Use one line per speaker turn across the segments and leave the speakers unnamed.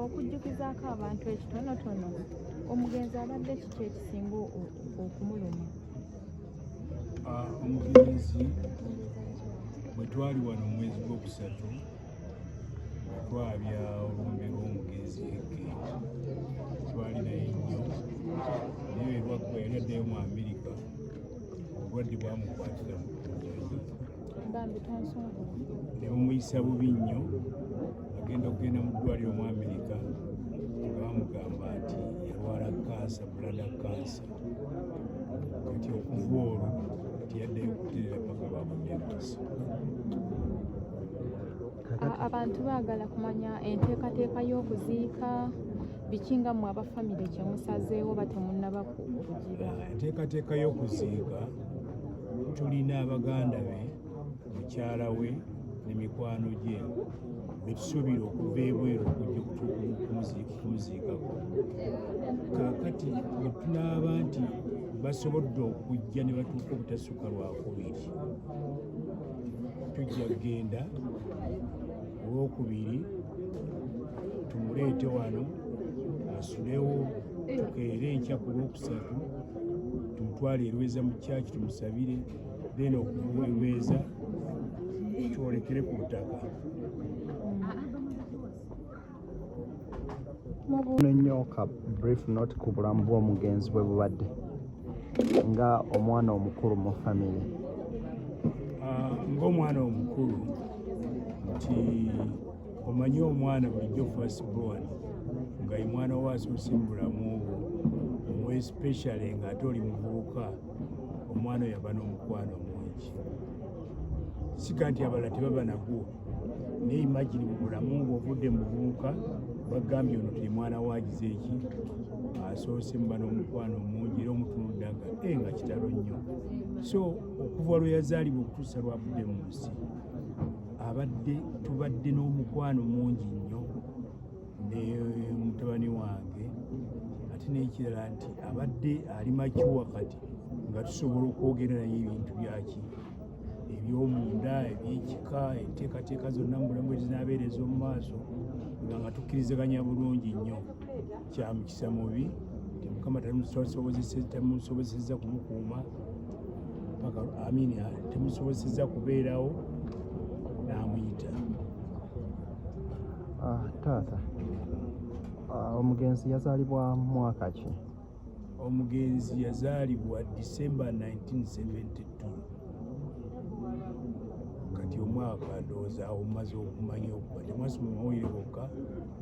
Okujjukizaako abantu ekitonotono, omugenzi abadde kiki ekisinga okumuluma?
Ah, omugenzi bwe twali wano omwezi gwokusatu nga twabya olumbe lw'omugenzi eke, twali naye nnyo, naye lwaggwa yali addayo mu Amerika, obulwadde bwamukwatira mu nnyonyi.
Bambi, tonsonga.
Ne bumuyisa bubi nnyo. Agenda okugenda mu ddwaliro mu Amerika nga bamugamba nti yalwala kansa, bladder cancer. Kati okuva olwo tiyaddayo kutereera paka lwavudde mu nsi.
Abantu baagala kumanya enteekateeka y'okuziika, biki nga mmwe aba famire kye musazeewo ba temunnaba kugira.
Ah, enteekateeka y'okuziika, tulina abaganda be, mukyala we ne mikwano gye betusuubira okuva ebweru okujja okumuziikako. Kaakati bwe tunaaba nti basobodde okujja ne batuuka obutasukka Lwakubiri, tujja kugenda Olwokubiri tumuleete wano asulewo, tukeere enkya ku Lwokusatu tumutwale Erweza mu kyaki tumusabire, then okuva Erweza twolekere ku butaka.
Nnyo ka brief note ku bulamu bw'omugenzi bwe bubadde nga omwana omukulu mu famire.
Ah, ng'omwana omukulu, nti omanyi omwana bulijjo first born nga ye mwana we asoose mu bulamu bwo, omu especially ng'ate oli muvubuka, omwana oyo aba n'omukwano mungi. Sika nti abalala tebaba nagwo, naye imagine mu bulamu bw'ovudde mu buvubuka, bagambye ono ti mwana we agize eki asoose, muba n'omukwano mungi era omutunudde nga e nga kitalo nnyo. So okuva lwe yazaalibwa okutuusa lwavudde mu nsi, abadde tubadde n'omukwano mungi nnyo ne mutabani wange. Ate n'ekirala nti abadde ali mature kati nga tusobola okwogera naye ebintu byaki ebyomunda, ebyekika, enteekateeka zonna mu bulamu ezinaabeera ez'omu maaso, nga tukkirizaganya bulungi nnyo. Kya mukisa mubi nti Mukama tamusobozesezza kumukuuma paka amini, temusobozesezza kubeerawo n'amuyita.
Ah, taata, ah, omugenzi yazaalibwa mwaka ki?
Omugenzi yazaalibwa December 1972. Kati omwaka ndowooza awo mumaze okumanya okuba temwasoma mawulire bokka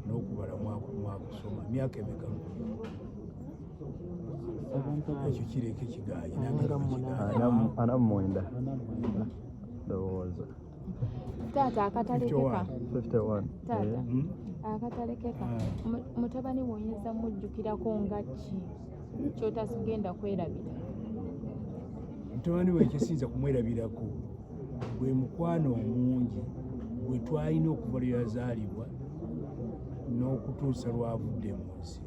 n'okubala mwakusoma. Myaka emeka? Ekyo kireke kiganye nange kigaanye.
49 ndowooza.
Taata, akatalekeka.
51.
Taata.
Eh.
Hmm?
Akatalekeka.
Ah.
Mutabani woyinza mujjukirako nga ki kyotasugenda kwerabira?
Mutabani we kyesinza kumwerabirako gwe mukwano omungi gwe twalina okuva lwe yazaalibwa n'okutuusa lwavudde mu nsi.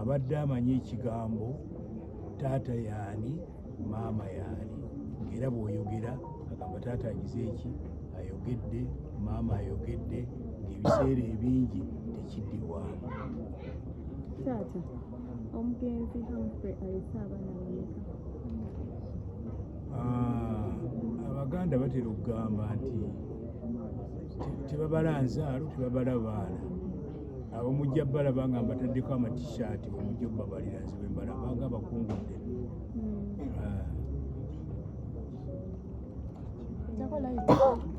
Abadde amanyi ekigambo taata yaani, maama yaani, ng'era bw'oyogera agamba taata agize eki ayogedde, maama ayogedde, ng'ebiseera ebingi tekiddibwamu.
Taata, omugenzi Humphrey alese abaana bameka?
Ah, Abaganda batera okugamba nti tebabala nzaalo, tebabala baana. Abo mujja balaba nga mbataddeko amatishaati, bwemujja obubabalira nze bwe mbalaba nga bakungudde. Ah.
Jjako light.